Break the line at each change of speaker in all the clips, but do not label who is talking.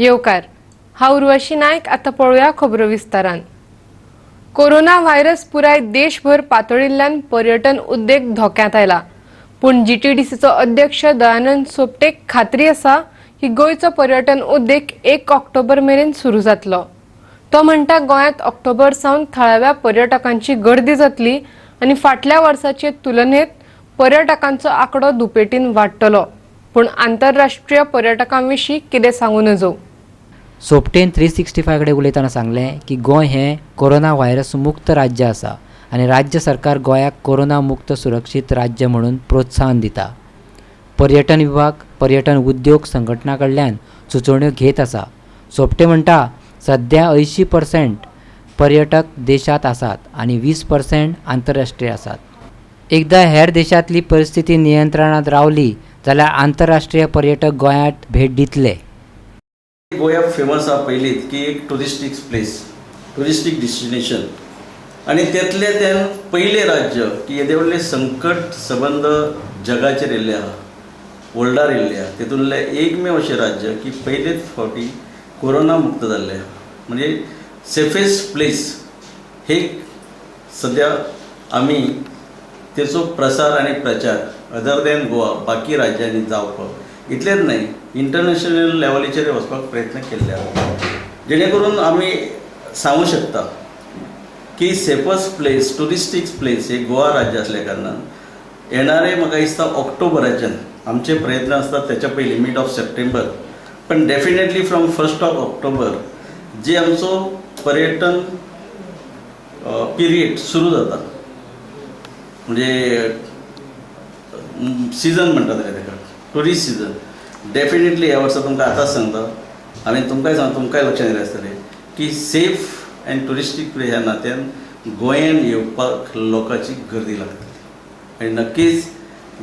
येवकार. हांव उर्वशी नायक. आतां पळोवया खबरो विस्तारान. कोरोना व्हायरस पुराय देशभर पातळिल्ल्यान पर्यटन उद्देग धोक्यांत आयला. पूण जीटीडीसीचो अध्यक्ष दयानंद सोपटेक खात्री आसा की गोंयचो पर्यटन उद्देग 1 ऑक्टोबर मेरेन सुरू जातलो. तो म्हणटा गोंयांत ऑक्टोबर सावन थळाव्या पर्यटकांची गर्दी जातली आनी फाटल्या वर्साचे तुलनेत पर्यटकांचो आंकडो दुपेटीन वाडटलो. पूण आंतरराष्ट्रीय पर्यटकां विशीं कितें सांगू नजो.
सोपटेन 365 कडेन उलयतना सांगलें की गोंय हें कोरोना व्हायरस मुक्त राज्य आसा आनी राज्य सरकार गोंयाक कोरोना मुक्त सुरक्षीत राज्य म्हणून प्रोत्साहन दिता. पर्यटन विभाग पर्यटन उद्योग संघटना कडल्यान सुचोवण्यो घेत आसा. सोपटे म्हणटा सध्या 80% पर्यटक देशांत आसात आनी 20% आंतरराष्ट्रीय आसात. एकदा हेर देशांतली परिस्थिती नियंत्रणांत रावली जाल्यार आंतरराष्ट्रीय पर्यटक गोंयांत भेट दितले.
गोवा फेमस आहा पयलींच की एक टुरिस्टीक प्लेस, टुरिस्टीक डेस्टिनेशन आनी तेतले तें पयलें राज्य की येदें व्हडलें संकट सबंद जगाचेर येयल्लें आहा, वर्ल्डार येयल्लें आहा, तेतूंतलें एकमेव अशें राज्य की पयलेच फावटी कोरोना मुक्त जाल्लें आहा. म्हणजे सेफेस्ट प्लेस हे सद्या आमी तेचो प्रसार आनी प्रचार अदर दॅन गोवा बाकी राज्यांनी जावपाक इतलेंच न्हय इंटरनॅशनल लेवलीचेर वचपाक प्रयत्न केल्ले आहा, जेणे करून आमी सांगू शकता की सेफस्ट प्लेस, टुरिस्टीक प्लेस हे गोवा राज्य आसल्या कारणान येणारे म्हाका दिसता ऑक्टोबराच्यान आमचे प्रयत्न आसतात त्याच्या पयलीं मीड ऑफ सप्टेंबर, पण डेफिनेटली फ्रॉम 1 ऑक्टोबर जे आमचो पर्यटन पिरियड सुरू जाता, म्हणजे सिजन म्हणटा ताका, टुरिस्ट सिजन. डेफिनेटली ह्या वर्सा तुमकां आतांच सांगता आनी तुमकांय सांगता, तुमकांय लक्षांत येयलें आसतलें की सेफ अँड टुरिस्टीक प्लेस ह्या नात्यान गोंयान येवपाक लोकांची गर्दी लागतली. आनी नक्कीच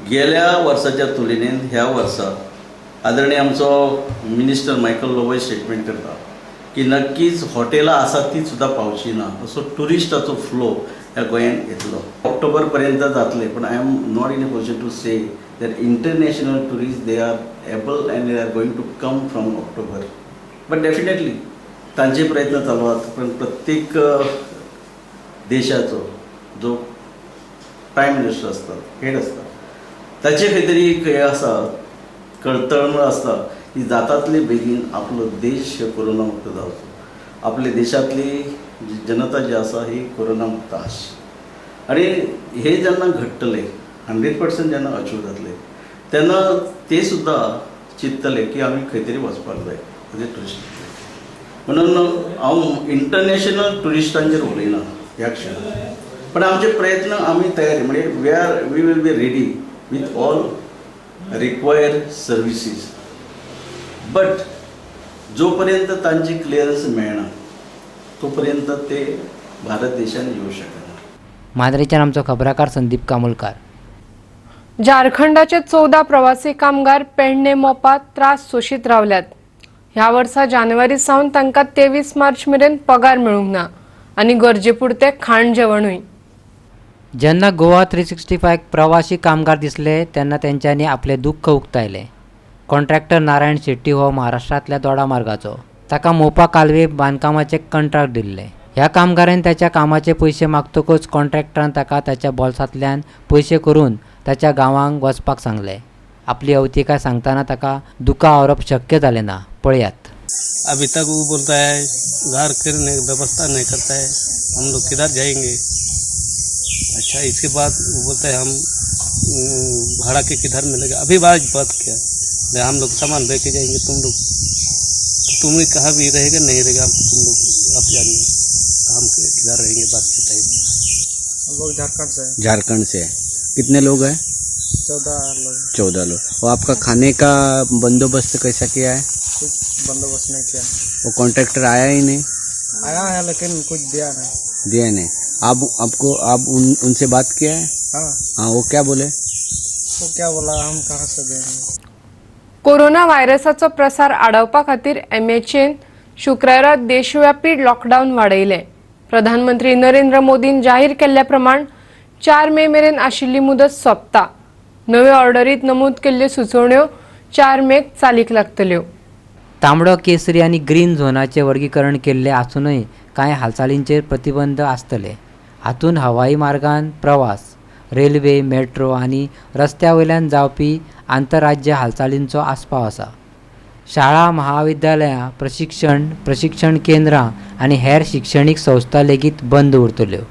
गेल्या वर्साच्या तुलनेन ह्या वर्सा आदरणीय आमचो मिनिस्टर मायकल लोबोय स्टेटमेंट करता की नक्कीच हॉटेलां आसात ती सुद्दां पावची ना असो टुरिस्टाचो फ्लो ह्या गोंयांत येतलो. ऑक्टोबर पर्यंत जातले, पण I am not in a position to say that international tourist they are able and they are going to come from October, but definitely तांचे प्रयत्न चालू आहात. पण प्रत्येक देशाचो जो प्रायम मिनिस्टर आसता, हेड आसता, ताचे खंय तरी एक हें आसा, तळमळ आसता की जातातले बेगीन आपलो देश कोरोना मुक्त जावचो, आपले देशांतली जी जनता जी आसा ही कोरोना मुक्त आसची. आनी हे जेन्ना घडटलें 100% जेन्ना अचीव जातलें तेन्ना ते सुद्दां चिंततले की आमी खंय तरी वचपाक जाय एज ए टुरिस्ट. म्हणून हांव इंटरनॅशनल टुरिस्टांचेर उलयना ह्या क्षणाक, पण आमचे प्रयत्न आमी तयारी म्हणजे we will be ready with all required services, but जो पर्यंत तांची क्लियरन्स मेळना तोपर्यंत ते भारत देशान येऊ शकना.
मांद्रेच्यान आमचो खबराकार संदीप कामुलकार.
झारखंडाचे 14 प्रवासी कामगार पेडणे मोपा त्रास सोशीत रावल्यात. ह्या वर्सा जानेवारी सावन तांकां 23 मार्च मेरेन पगार मेळूंक ना आनी गरजे पुरते खाण जेवणूय.
जेन्ना गोवा 365 प्रवासी कामगार दिसले तेन्ना तेंच्यांनी आपलें दुख्ख उक्तायलें. कॉन्ट्रॅक्टर नारायण शेट्टी हो महाराष्ट्रांतल्या दोडा मार्गाचो, ताका मोपा कालवे बांदकामाचें कंत्राट दिल्लें. ह्या कामगारान ताच्या कामाचे पयशे मागतकच कॉन्ट्रॅक्टरान ताका ताच्या बोल्सांतल्यान पयशे करून ताच्या गांवांक वचपाक सांगलें. आपली अवतिकाय सांगतना ताका दुकां आवरप शक्य जालें ना. पळयात.
अभी तक वो बोलता है घर करने की व्यवस्था नहीं करता है, हम लोग किधर जाएंगे. अच्छा, इसके बाद वो बोलता है हम भाड़ा के किधर मिलेगा. अभी बात बात क्या, हम लोग सामान लेके जाएंगे, तुम लोग तुम कहाँ भी रहेगा नहीं रहेगा, तुम लोग आप जानिए, तो हम किधर रहेंगे बात के टाइम.
हम लोग झारखंड से हैं।
झारखंड से है. कितने लोग हैं?
14 लोग.
14 लोग. और आपका खाने का बंदोबस्त कैसा किया है?
कुछ बंदोबस्त नहीं किया.
वो कॉन्ट्रैक्टर आया ही नहीं?
आया है लेकिन कुछ दिया नहीं.
दिया नहीं. आप आपको आप उनसे बात किया है?
हाँ.
हाँ, वो क्या बोले?
वो क्या बोला, हम कहाँ से देंगे.
कोरोना व्हायरसाचो प्रसार आडावपा खातीर एमएचएन शुक्रारा देशव्यापी लॉकडावन वाडयलें. प्रधानमंत्री नरेंद्र मोदीन जाहीर केल्ल्या प्रमाण 4 मे मेरेन आशिल्ली मुदत सोंपता. नव्यो ऑर्डरीत नमूद केल्ल्यो सुचोवण्यो 4 मेक चालीक लागतल्यो.
तांबडो, केसरी आनी ग्रीन झोनाचें वर्गीकरण केल्लें आसूनय कांय हालचालींचेर प्रतिबंध आसतले. हातूंत हवाई मार्गान प्रवास, रेल्वे, मेट्रो आनी रस्त्या वयल्यान जावपी आंतरराज्य हालचालींचो आस्पाव आसा. शाळा, महाविद्यालयां, प्रशिक्षण केंद्रां आनी हेर शिक्षणीक संस्था लेगीत बंद उरतल्यो.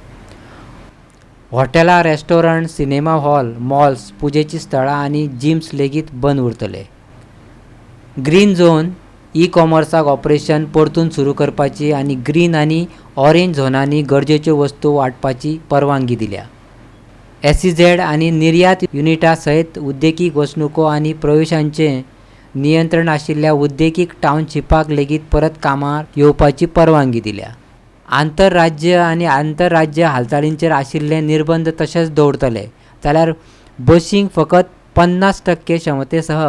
हॉटेलां, रेस्टॉरंट, सिनेमा हॉल, मॉल्स, पुजेचीं स्थळां आनी जिम्स लेगीत बंद उरतले. ग्रीन झोन ई कॉमर्साक ऑपरेशन परतून सुरू करपाची आनी ग्रीन आनी ऑरेंज झोनांनी गरजेच्यो वस्तू वांटपाची परवानगी दिल्या. SEZ आनी निर्यात युनिटा सयत उद्देगीक वसणुको आनी प्रवेशांचें नियंत्रण आशिल्ल्या उद्देगीक टावनशिपाक लेगीत परत कामार येवपाची परवानगी दिल्या. आंतरराज्य आनी आंतरराज्य हालचालींचेर आशिल्ले निर्बंध तशेंच दवरतले, जाल्यार बशींक फकत 50% क्षमतेसह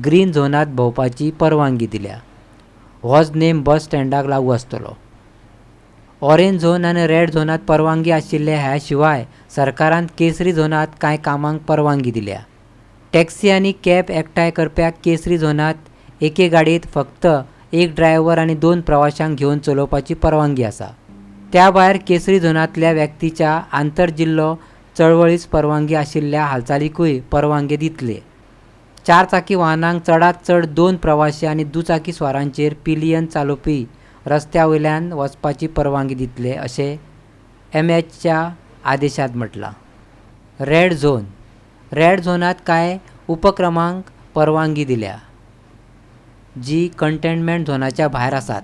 ग्रीन झोनांत भोंवपाची परवानगी दिल्या. होच नेम बस स्टँडाक लागू आसतलो. ऑरेंज झोन आनी रेड झोनांत परवानगी आशिल्ले ह्या शिवाय सरकारान केसरी झोनांत कांय कामांक परवानगी दिल्या. टॅक्सी आनी कॅब एकठांय करप्याक केसरी झोनांत एके गाडयेंत फक्त एक ड्रायव्हर आनी 2 प्रवाशांक घेवन चलोवपाची परवानगी आसा. त्या भायर केसरी झोनांतल्या व्यक्तीच्या आंतरजिल्लो चळवळीस परवानगी आशिल्ल्या हालचालीकूय परवानगी दितले. 4 चाकी वाहनांक चडांत चड 2 प्रवासी आनी दुचाकी स्वारांचेर पिलियन चालोवपी रस्त्या वयल्यान वचपाची परवानगी दितले अशें MHच्या आदेशांत म्हटलां. Red zone. रेड झोनांत कांय उपक्रमांक परवानगी दिल्या जी कंटेनमेंट झोनाच्या भायर आसात.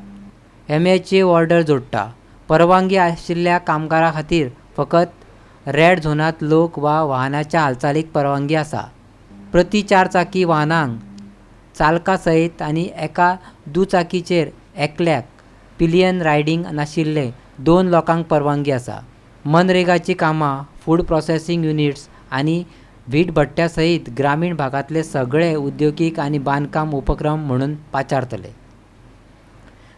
MHA order जोडटा. परवानगी आशिल्ल्या कामगारां खातीर फकत रेड झोनांत लोक वा वाहनाच्या हालचालीक परवानगी आसा. प्रति 4 चाकी वाहनांक चालका सयत आनी एका दुचाकीचेर एकल्याक पिलियन रायडींग नाशिल्ले 2 लोकांक परवानगी आसा. मनरेगाची कामां, फूड प्रोसेसींग युनिट्स आनी वीट भट्ट्या सयत ग्रामीण भागांतले सगळे उद्योगीक आनी बांदकाम उपक्रम म्हणून पाचारतले.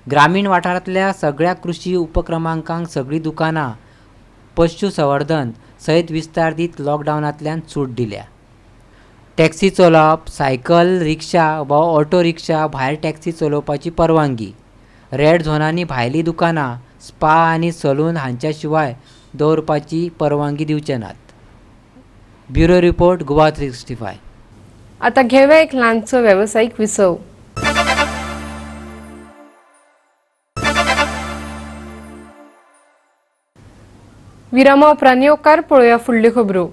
ग्रामीण वाठारांतल्या सगळ्या कृशी उपक्रमांक सगळीं दुकानां, पशु संवर्धन सयत विस्तार दीत लॉकडावनांतल्यान सूट दिल्या. टॅक्सी चलोवप, सायकल रिक्षा वा ऑटो रिक्षा भायर टॅक्सी चलोवपाची परवानगी. रेड झोनांनी भायलीं दुकानां, स्पा आनी सलून हांच्या शिवाय दवरपाची परवानगी दिवचे नात. Bureau report, Goa 365.
आता घेऊया एक ल्हानसो वेवसायीक विसव. विरामा उपरांत येवकार पळोवया फुडल्यो खबरो.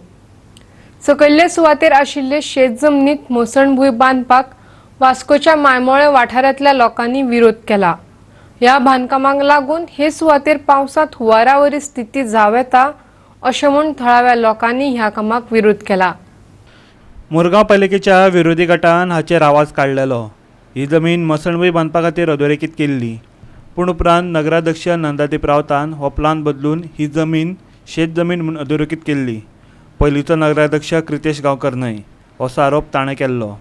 सकयल्ले सुवातेर आशिल्ले शेत जमनीत मसणभूंय बांदपाक वास्कोच्या मायमोळे वाठारांतल्या लोकांनी विरोध केला. ह्या बांदकामाक लागून हे सुवातेर पावसांत हुंवारावरी स्थिती जावं येता अशें म्हूण थळाव्या लोकांनी ह्या कामाक विरोध केला.
मुरगांव पालिकेच्या विरोधी गटान हाचेर आवाज काडलेलो. ही जमीन मसणभूंय बांदपा खातीर अधोरेखीत केल्ली, पूण उपरांत नगराध्यक्ष नंदादीप रावतान हो प्लान बदलून ही जमीन शेत जमीन म्हूण अधोरेखीत केल्ली. पयलींचो नगराध्यक्ष क्रितेश गांवकर न्हय असो आरोप ताणें केल्लो.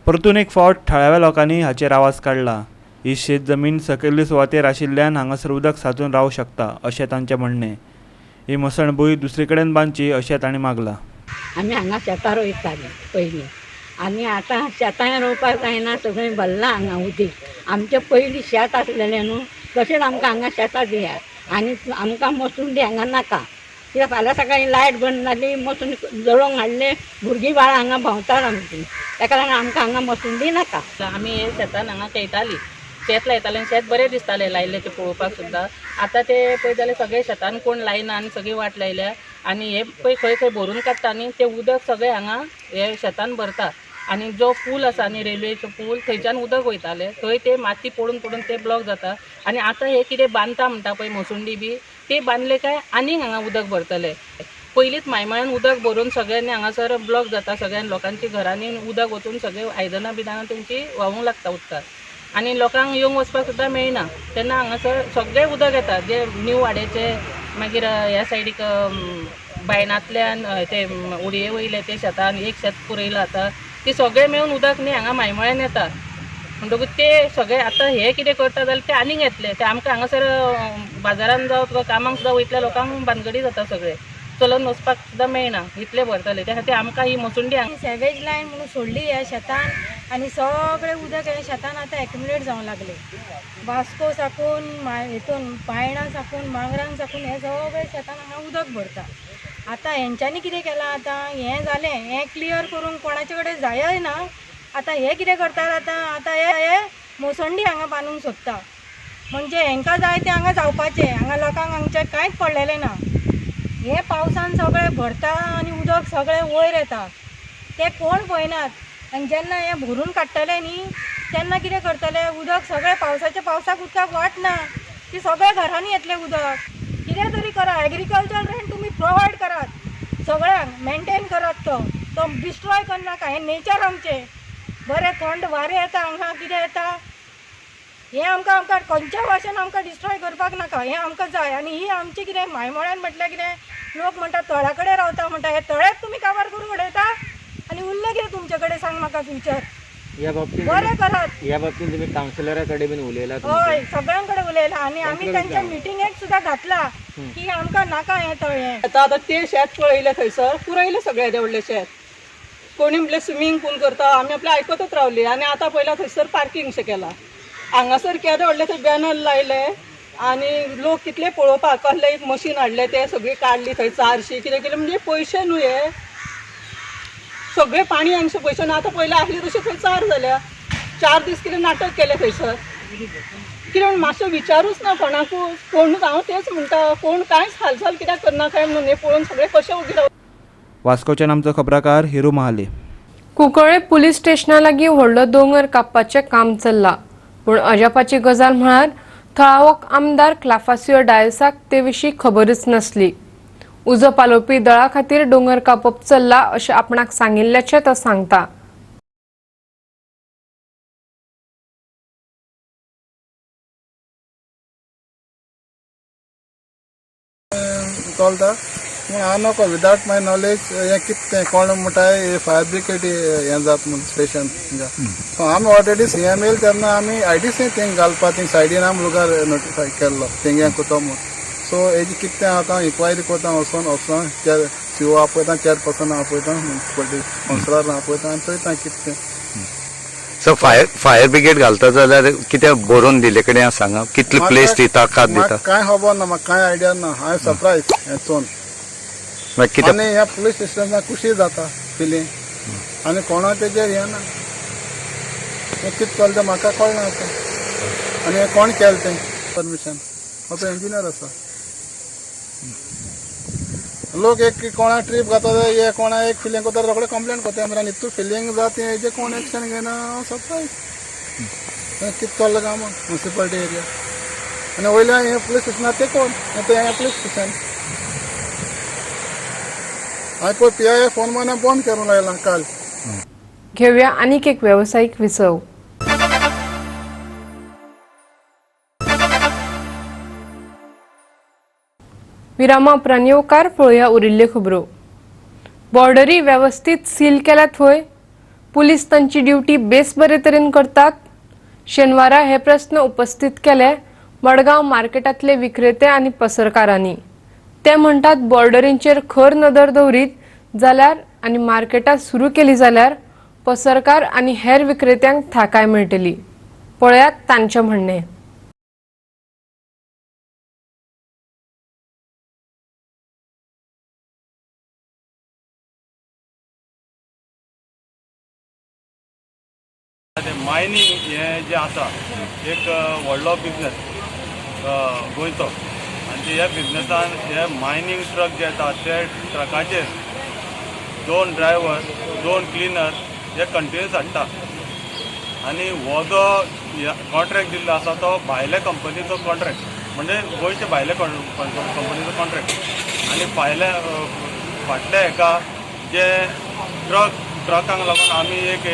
परतून एक फावट थळाव्या लोकांनी हाचेर आवाज काडला. ही शेत जमीन सकयल्ले सुवातेर आशिल्ल्यान हांगासर उदक सांचून रावूं शकता अशें तांचें म्हणणें. ही मसणभूंय दुसरे कडेन बांदची अशें तांणी मागलां.
आमी हांगा शेतां रोयतालीं पयलीं आनी आतां शेतां रोवपाक जायना, सगळें भरलां हांगा उदीक. आमचें पयलीं शेत आसलेलें न्हू तशेंच आमकां हांगा शेतां दियात आनी आमकां मसुंडी हांगा नाका. कित्याक फाल्यां सकाळीं लायट बंद जाली, मसून जळोवंक हाडलें, भुरगीं बाळां हांगा भोंवतात आमचीं, ताका लागून आमकां हांगा मसुंडी नाका.
आमी हे शेतान हांगा खेळटालीं, शेत लायतालें आनी शेत बरें दिसतालें लायिल्लें तें पळोवपाक सुद्दां. आतां तें पळय जाल्यार सगळें शेतान कोण लायना आनी सगळी वाट लायल्या आनी हे पळय खंय खंय भरून काडटा आनी तें उदक सगळें हांगा हे शेतान भरता. आनी जो पूल आसा न्ही रेल्वेचो पूल, थंयच्यान उदक वयतालें, थंय ते माती पडून पडून ते ब्लॉक जाता. आनी आतां हे कितें बांदता म्हणटा पळय मसुंडी बी, ते बांदले काय आनीक हांगा उदक भरतलें. पयलींच मायमळ्यान उदक भरून सगळ्यांनी हांगासर ब्लॉक जाता, सगळ्यां लोकांची घरांनी उदक वचून सगळे आयदनां बिदनां तेंची व्हांवूंक लागता उदकांत आनी लोकांक येवंक वचपाक सुद्दां मेळना. तेन्ना हांगासर सगळें उदक येता, जे न्यू वाड्याचे, मागीर ह्या सायडीक बायणांतल्यान ते उडये वयले ते शेतान एक शेत पुरयलां आतां, ते सगळें मेळून उदक न्ही हांगा मायमळ्यान येता. म्हणटकूच ते सगळे आतां हे कितें करता जाल्यार ते आनीक येतले, ते आमकां हांगासर बाजारान जावं कामाक सुद्दां वयतल्या लोकांक भानगडी जाता, सगळे चलोवन वचपाक सुद्दां मेळना, इतले भरतले. त्या खातीर आमकां ही मसुंडी
सेवेज लायन म्हणून सोडली ह्या शेतान, आनी सगळें उदक हें शेतान आतां एक्युमुलेट जावंक लागलें. वास्को साकून हितून बायणा साकून मांगरान साकून हें सगळें शेतान हांगा उदक भरता. आतां हेंच्यांनी कितें केलां, आतां हें जालें हें क्लियर करूंक कोणाचे कडेन जायय ना. आतां हे कितें करतात, आतां आतां हे मोसंडी हांगा बांदूंक सोदता. म्हणजे हेंकां जाय तें हांगा जावपाचें, हांगा लोकांक हांगचें कांयच पडलेलें ना. हें पावसान सगळें भरता आनी उदक सगळें वयर येता, तें कोण पळयनात. आनी जेन्ना हें भरून काडटले न्ही तेन्ना कितें करतले, उदक सगळें पावसाच्या पावसाक उदकाक वाट ना, ती सगळें घरांनी येतलें उदक. कितें तरी करा, एग्रीकल्चर लँड तुमी प्रोवायड करात सगळ्यांक, मेनटेन करात, तो तो डिस्ट्रॉय करनाका. हें नेचर आमचें, बरें थंड वारें येता हांगा, कितें येता हें आमकां आमकां खंयच्या भाशेन आमकां डिस्ट्रॉय करपाक नाका, हें आमकां जाय. आनी ही आमची कितें मायमोळ्यान म्हटल्यार कितें लोक म्हणटा तळ्या कडेन रावता म्हणटा, हे तळेच तुमी काबार करून उडयता आनी उरलें कितें तुमचे कडेन सांग म्हाका फ्युचर.
ह्या बाबतींत
बरें करात.
ह्या बाबतींत तुमी कावन्सिलरा कडेन बीन उलयला?
हय, सगळ्यां कडेन उलयला आनी आमी तांच्या मिटिंगेक सुद्दां घातला की आमकां नाका हें तळें.
आतां आतां तें शेत पळयलें थंयसर पुरयलें सगळें येदें व्हडलें शेत. कोणी म्हणलें स्विमींग पूल करता, आमी आपलें आयकतच रावली. आनी आतां पळयला थंयसर पार्किंग शें केलां. हांगासर केदें व्हडलें थंय बॅनर लायले आनी लोक कितले पळोवपाक, कसलें एक मशीन हाडलें तें सगळीं काडली थंय चारशी कितें कितें, म्हणजे पयशे न्हू हे सगळें पाणी हांगशें पयशे न्हू. आतां पयलें आसली तशी थंय चार जाल्या, 4 दीस कितें नाटक केलें थंयसर, कितें म्हण मातसो विचारूच ना कोणाकूच, कोणूच. हांव तेंच म्हणटा, कोण कांयच हालचाल कित्याक करना काय म्हणून हें पळोवन सगळें कशें उगी रावता.
वास्कोच्यान आमचो खबराकार हिरू महाले.
कुंकळ्ळे पुलीस स्टेशना लागीं व्हडलो दोंगर कापपाचें काम चल्लां, पूण अजापाची गजाल म्हळ्यार थळावो आमदार क्लाफासियो डायसाक ते विशीं खबरच नासली. उजो पालोवपी दळा खातीर दोंगर कापप चल्ला अशें आपणाक सांगिल्ल्याचें तो सांगता.
चलता पूण हांव नको विदावट माय नॉलेज हें कितें कोण म्हणटा फायर ब्रिगेड हें जाता म्हूण स्टेशन. सो आमी ऑलरेडी सी एम एल तेन्ना आमी I D C थिंग घालपा थिंग सायडीन आमी लुगार नोटिफाय केल्लो थिंग हें कोता म्हूण. सो हेजी कितें आतां इन्क्वायरी कोता वचोन वचोन सी ओ आपयता, चेअरपर्सन आपयता, म्युनिसिपालिटी कावन्सिलर आपयता आनी चोयता कितें.
सो फायर ब्रिगेड घालता जाल्यार कितें बरोवन दिल्ले कडेन सांगा, कितली प्लेस दिता, कात दिता?
कांय खबर ना म्हाका, कांय आयडिया ना. हांवें सरप्रायज हें चोवन. आनी ह्या पुलीस स्टेशनाक खुशी जाता फिलींग आनी कोणा तेजेर हें ना, हें कितें चलता म्हाका कळना आतां. आनी हें कोण केलें तें परमिशन, हो तो इंजिनियर आसा. लोक एक कोणा ट्रीप घाता, हे कोणा एक फिलींग करता, रोखडे कंप्लेन करता आनी इतू फिलींग जाता हेजें कोण एक्शन घेना. हांव सरप्रायज कितें चल्लां काय म्हूण म्युनिसिपालिटी एरिया. आनी वयल्यान हें पुलीस स्टेशनार तें कोण हें तें हें पुलीस स्टेशन. हांवें पळय पी I phone मारून बंद करूंक लायला काल.
घेवया आनीक एक वेवसायीक विसव. विरामा उपरांत येवकार पळोवया उरिल्ल्यो खबरो. बॉर्डरी वेवस्थीत सील केल्यात व्हय? पुलीस तांची ड्युटी बेस बरे तरेन करतात? शेनवारा हे प्रस्न उपस्थित केले मडगांव मार्केटांतले विक्रेते आनी पसरकारांनी. ते म्हणटात बॉर्डरींचेर खर नदर दवरीत जाल्यार आनी मार्केटां सुरू केली जाल्यार पसरकार आनी हेर विक्रेत्यांक थाकाय मेळटली. पळयात तांचें म्हणणें.
मायनींग हें जें आसा एक व्हडलो बिजनेस गोंयचो, आनी ह्या बिजनेसान हे मायनींग ट्रक जे येता ते ट्रकाचेर 2 ड्रायव्हर 2 क्लिनर हे कंटिन्यूस हाडटा आनी हो जो कॉन्ट्रॅक्ट दिल्लो आसा तो भायल्या कंपनीचो कॉन्ट्रॅक्ट, म्हणजे गोंयच्या भायल्या कंपनीचो कॉन्ट्रॅक्ट. आनी भायल्या फाटल्या हेका जे ट्रकांक लागून आमी एक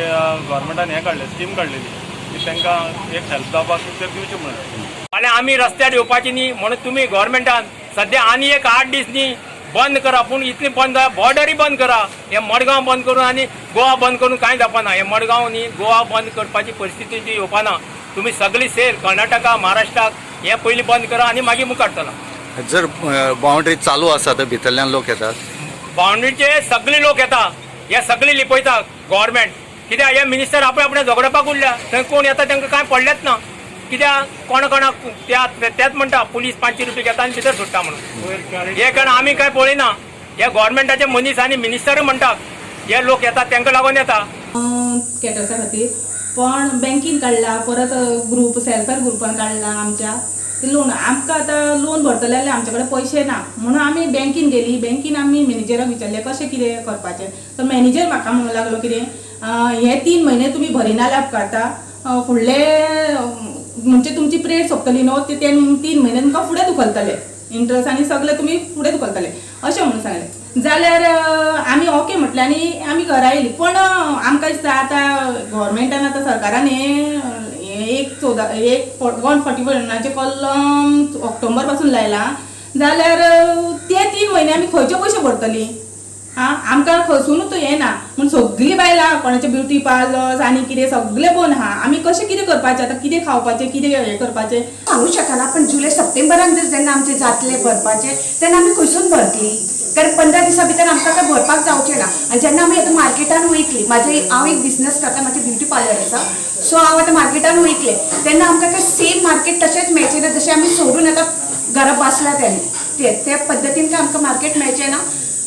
गव्हर्मेंटान हें काडलें, स्कीम काडलेली की तांकां एक हेल्प जावपाक ते दिवचें म्हणून.
आनी आमी रस्त्यार येवपाची न्ही म्हणून तुमी गव्हर्मेंटान सद्या आनी एक 8 दीस न्ही बंद करा, पूण इतली बंद जाय बॉर्डरी बंद करा. हे मडगांव बंद करून आनी गोवा बंद करून कांय जावपाना. हे मडगांव न्ही गोवा बंद करपाची परिस्थिती जी येवपाना. तुमी सगळी सेल कर्नाटका महाराष्ट्राक हे पयलीं बंद करा आनी मागीर मुखार चला.
जर बाउंड्री चालू आसा तर भितरल्यान लोक येतात,
बाउंड्रीचे सगळे लोक येता, हे सगळे लिपयता गव्हर्मेंट. कित्याक हे मिनिस्टर आपणे आपणे झगडपाक उरल्या, थंय कोण येता तांकां कांय पडलेंच ना. कित्याक कोण कोणाक त्याच म्हणटा पुलीस 500 रुपये घेता आनी भितर सोडटा म्हणून. हे कारण आमी कांय पळयना, हे गव्हर्मेंटाचे मनीस आनी मिनिस्टरूय म्हणटा हे लोक येतात तांकां लागून येता.
कॅटर्सा खातीर पण बँकीन काडला, परत ग्रुप सेल्फ हेल्प ग्रुपान काडला आमच्या ते लोन. आमकां आतां लोन भरतले जाल्यार आमचे कडेन पयशे ना म्हणून आमी बँकीन गेली. बँकीन आमी मॅनेजराक विचारलें कशें कितें करपाचें, तर मॅनेजर म्हाका म्हणूंक लागलो कितें हे 3 म्हयने तुमी भरिना जाल्यार उपकारता, फुडले म्हणजे तुमची पिरियड सोंपतली न्हू ते 3 म्हयने तुमकां फुडें धुकलतले, इंट्रस्ट आनी सगळें तुमी फुडें धुकलतले अशें म्हणून सांगलें. जाल्यार आमी ओके म्हटलें आनी आमी घरा येयली. पण आमकां दिसता आतां गव्हर्मेंटान आतां सरकारान हे एक 14 एक 141 कलम ऑक्टोबर पासून लायला, जाल्यार ते 3 म्हयने आमी खंयचे पयशे भरतली? आं, आमकां खंयसुनूच येना म्हूण सगळीं बायलां कोणाचे ब्युटी पार्लर्स आनी कितें सगळें बंद आहा. आमी कशें कितें करपाचें आतां, कितें खावपाचें, कितें हें करपाचें
सांगू शकना. पण जुलय सप्टेंबरान जर जेन्ना आमचें जातलें भरपाचें तेन्ना आमी खंयसून भरतली? कारण 15 दिसां भितर आमकां काय भरपाक जावचें ना. आनी जेन्ना आमी आतां मार्केटान वयतली, म्हाजें हांव एक बिजनस करता, म्हाजें ब्युटी पार्लर आसा, सो हांव आतां मार्केटान वयतलें तेन्ना आमकां काय सेम मार्केट तशेंच मेळचें ना जशें आमी सोडून आतां घरा बसला तेन्ना ते पद्दतीन काय आमकां मार्केट मेळचें ना.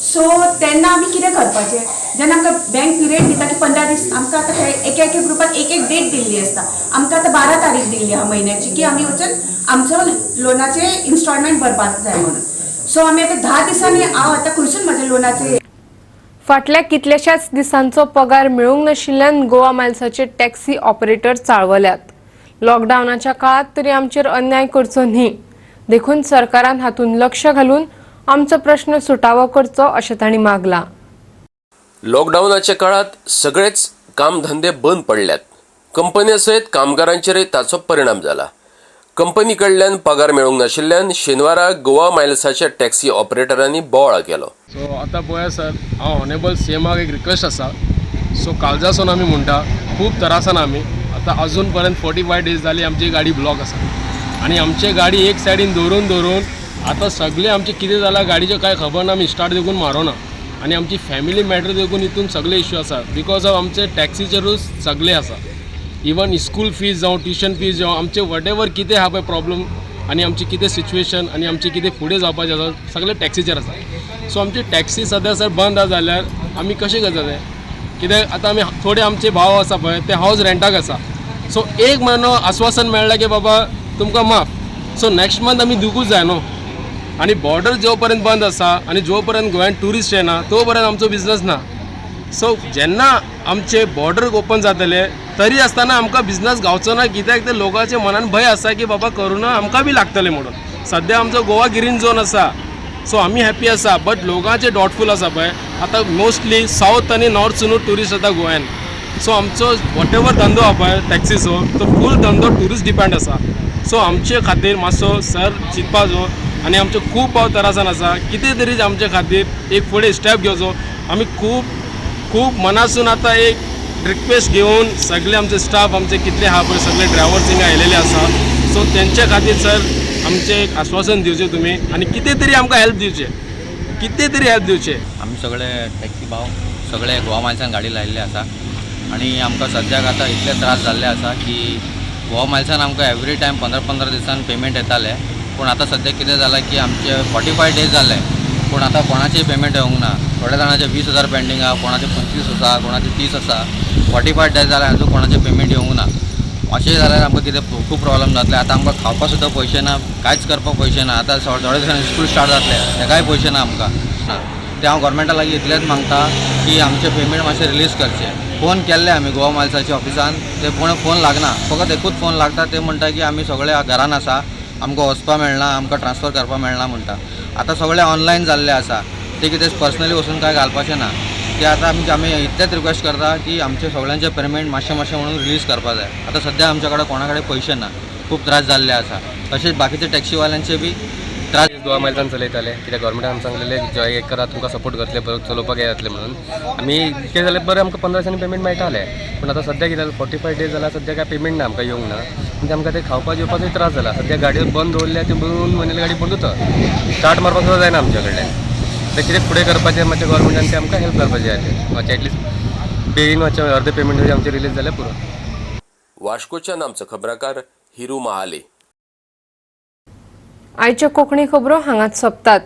सो तेन्ना आमी कितें करपाचें? जेन्ना आमकां बँक पिरियड दिता की 15 दीस, आमकां आतां एका एका ग्रुपाक एक एक डेट दिल्ली आसता. आमकां आतां 12 तारीख दिल्ली आहा म्हयन्याची की आमी वचून आमचो लोनाचे इन्स्टॉलमेंट भरपाक जाय म्हणून. सो आमी आतां 10 दिसांनी हांव आतां खंयसून म्हाजे लोनाचे.
फाटल्या कितल्याशाच दिसांचो पगार मेळूंक नाशिल्ल्यान गोवा मायल्साचे टॅक्सी ऑपरेटर चाळवल्यात. लॉकडावनाच्या काळात तरी आमचेर अन्याय करचो न्ही, देखून सरकारान हातून लक्ष घालून आमचो प्रश्न सुटावो करचो अशें तांणी मागलां.
लॉकडावनाच्या काळात सगळेच कामधंदे बंद पडल्यात. कंपन्या सयत कामगारांचेरय ताचो परिणाम जाला. कंपनी कडल्यान पगार मेळूंक नाशिल्ल्यान शेनवारा गोवा मायल्साच्या टॅक्सी ऑपरेटरांनी बोवाळ केलो.
सो आतां पळया सर, हांव ऑनेबल सीएमाक एक रिक्वेस्ट आसा. सो कालजासून आमी म्हणटा खूब त्रासान आमी आतां अजून पर्यंत 45 डेज जाली आमची गाडी ब्लॉक आसा आनी आमची गाडी एक सायडीन दवरून दवरून आतां सगळें आमचें कितें जालां गाडीचें कांय खबर ना. आमी स्टार्ट देखून मारोना आनी आमची फॅमिली मॅटर देखून हितून सगळे इश्यू आसा. Because of आमचे टॅक्सीचेरूच सगळें आसा. इवन स्कूल फीज जावं ट्युशन फीज जावं आमचे what ever कितें आहा पळय प्रॉब्लम आनी आमची कितें सिच्युएशन आनी आमचें कितें फुडें जावपाचें आसा सगळें टॅक्सीचेर आसा. सो आमची टॅक्सी सद्या सर बंद आसा जाल्यार आमी कशें करतले? कित्याक आतां आमी थोडे आमचे भाव आसा पळय ते हावज रेंटाक आसा. सो एक म्हयनो आस्वासन मेळ्ळें की बाबा तुमकां माफ, सो नेक्स्ट मंथ आमी दिवकूच जाय न्हू. आनी बॉर्डर जो पर्यंत बंद आसा आनी जो पर्यंत गोंयांत ट्युरिस्ट येना तो पर्यंत आमचो बिजनस ना. सो जेन्ना आमचे बॉर्डर ओपन जातले तरी आसतना आमकां बिजनस गावचो ना, कित्याक ते लोकांच्या मनान भंय आसा की बाबा कोरोना आमकां बी लागतलें म्हणून. सद्या आमचो गोवा ग्रीन झोन आसा, सो आमी हॅप्पी आसा, बट लोकांचे डाउटफूल आसा पळय. आतां मोस्टली सावथ आनी नॉर्थसुनूच ट्युरिस्ट येता गोंयान. सो आमचो what ever धंदो आहा पळय टॅक्सीचो तो फूल धंदो ट्युरिस्ट डिपेंड आसा. सो आमचे खातीर मातसो सर चिंतपाचो आनी आमचे खूब पाव त्रासान आसा. कितें तरी आमचे खातीर एक फुडें स्टेप घेवचो. आमी खूब खूब मनासून आतां एक रिक्वेस्ट घेवन सगळे आमचे स्टाफ आमचे कितले आहा पळय सगळे ड्रायव्हर्स हिंगा आयलेले आसा, सो तेंचे खातीर सर आमचें एक आश्वासन दिवचें तुमी आनी कितें तरी आमकां हेल्प दिवचें, कितें तरी हेल्प दिवचें.
आमी सगळे टॅक्सी भाव सगळे गोवा मायल्सान गाडी लायिल्ले आसा आनी आमकां सद्याक आतां इतले त्रास जाल्ले आसा की गोवा मायल्सान आमकां एवरी टायम 15-15 दिसान पेमेंट येताले, पूण आतां सद्याक कितें जालां की आमचे 45 डेज जाले पूण आतां कोणाचें पेमेंट येवंक ना. थोड्या जाणांचे 20,000 पेंडींग आहा, कोणाचे 25 आसा, कोणाचे 30 आसा. 45 डेज जाले अजून कोणाचें पेमेंट येवंक ना. अशें जाल्यार आमकां कितें खूब प्रॉब्लम जातले. आतां आमकां खावपाक सुद्दां पयशे ना, कांयच करपाक पयशे ना. आतां थोड्या दिसांनी स्कूल स्टार्ट जातलें, तेकाय पयशे ना आमकां. ते हांव गव्हर्मेंटा लागीं इतलेंच मागता की आमचें पेमेंट मातशें रिलीज करचें. फोन केल्ले आमी गोवा मायल्साच्या ऑफिसान, ते कोण फोन लागना, फकत एकूच फोन लागता. ते म्हणटा की आमी सगळे घरान आसा, आमकां वचपाक मेळना, आमकां ट्रान्सफर करपाक मेळना म्हणटा. आतां सगळें ऑनलायन जाल्लें आसा, ते कितें पर्सनली वचून कांय घालपाचें ना. ते आतां आमी इतलेंच रिक्वेस्ट करता की आमचे सगळ्यांचे पेमेंट मातशें मातशें म्हणून रिलीज करपाक जाय. आतां सद्या आमच्या कडेन कोणा कडेन पयशे ना, खूब त्रास जाल्ले आसा. तशेंच बाकीचे टॅक्सीवाल्यांचे बी त्रास.
गोवा मायल्सान चलयताले कित्याक गव्हर्मेंटान आमकां सांगलेलें जॉय एक करा, तुमकां सपोर्ट करतले, बरें चलोवपाक हें जातलें म्हणून. आमी कितें जालें बरें आमकां 15 दिसांनी पेमेंट मेळटालें, पूण आतां सद्या कितें जालें 45 डेज जाला, सद्या काय पेमेंट ना आमकां येवंक ना. म्हणजे आमकां ते खावपा जेवपाचोय त्रास जाला. सद्या गाडयो बंद दवरल्या, त्यो 2 म्हयने गाडी बंद उरता, स्टार्ट मारपाक सुद्दां जायना आमच्या कडल्यान. ते कितें फुडें करपाचें मातशें गव्हर्मेंटान तें आमकां हेल्प करपाचें जाय, मातशें एटलिस्ट बेगीन मातशें अर्दे पेमेंट तरी आमचें रिलीज जाल्यार पुरो.
वास्कोच्यान आमचो खबराकार हिरू महाले.
आयच्यो कोंकणी खबरो हांगाच सोंपतात.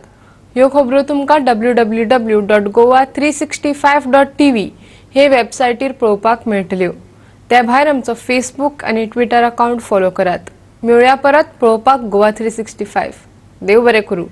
ह्यो खबरो तुमकां www.goa365.tv हे वेबसायटीर पळोवपाक मेळटल्यो. ते भायर आमचो फेसबूक आनी ट्विटर अकावंट फॉलो करात. मेळया परत पळोवपाक गोवा 365. देव बरें करूं.